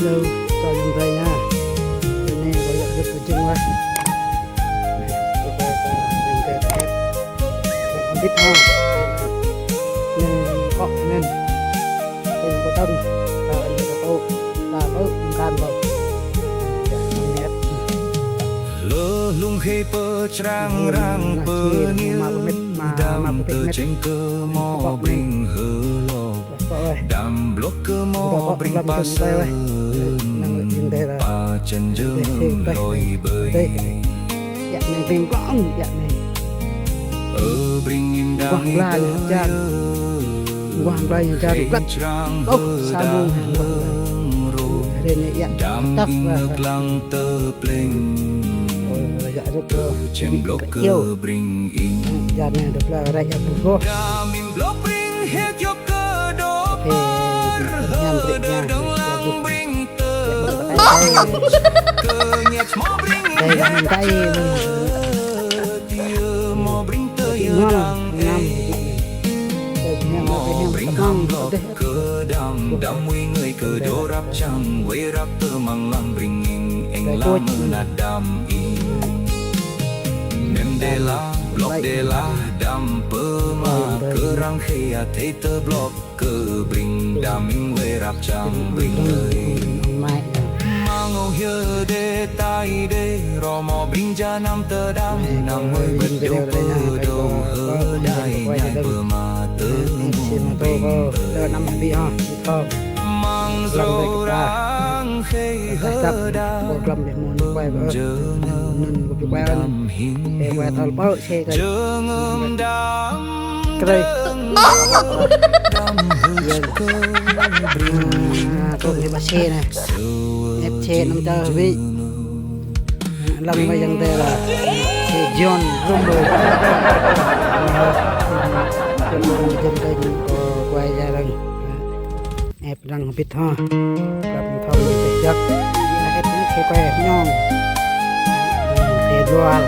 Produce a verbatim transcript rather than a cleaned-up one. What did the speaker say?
Hello, kơ ayŏng adơi ñu. Anai kâo yua rơ̆k kơ jing wơ̆t. Anai, kơ ayŏng adơi ta ĕp. Anai, hơbĭt hŏ. Anai, kŏ anŭn. Anai, kâo tơ̆ng. Ta anŭn kâo tŭ. Ta tŭ, mơ̆ng kan kâo. Yua anai ĕp. Lơ lung hĭ pơčrang rang pơñil dam tơčeng kơ mơ̆ bring hơlŏk. Dam blŏk kơ mơ̆ bring pasơ. Pa čen jơmơ̆m loi ƀơi. Ơ bring in dang ih tơ yơ. Khei črang hơdang rô. Dam ih ngă lăng tơ pleng. Tơčeng blŏk kơ bring in. Dam ih blŏk bring hĭ yŏk kơ dŏ pơr hơdơr dơ̆ng lăng bring tơ. Kơ ñĕč mơ̆ bring hĭ tơ yơ mơ̆ bring tơ yơ dang. Mơ̆ bring hăng blŏk kơ dam, dam wĭ ngơi kơ dŏ răp čang, wai răp tơmang lăng bring in, eng lăng mơnat dam ih. Mem dê lah, blŏk dê lah, dam pơma, kơ rang khei athei tơ blŏk, kơ bring dam ih wai răp čang bring ơi. Mơ̆ng âu hiơ dê tai dê, rơmô bring jơnam tơ dam, năng mơi bơ̆t dŏ pơ dŏ hơdai ñai pơma tơ mơ̆ bring tơ. Mơ̆ng srô rang khei hơdang, dam hing hing, jơngơ̆m dam tơ̆ng, dam hơč kơ bring. Kâo ƀu ƀuh ƀing ih anai. Ĕp ih năm tơ wĭ. Lăng mơ̆ ayŏng adơi lah. Ih John Rumble. Ih John Rumble jing kơ ñu kơ kuai jai lăng. Ĕp lăng hơbĭt hŏ. Kăp thâo ñu tơček. Ĕp ñu khei kuai ĕp ñong. Khei jual.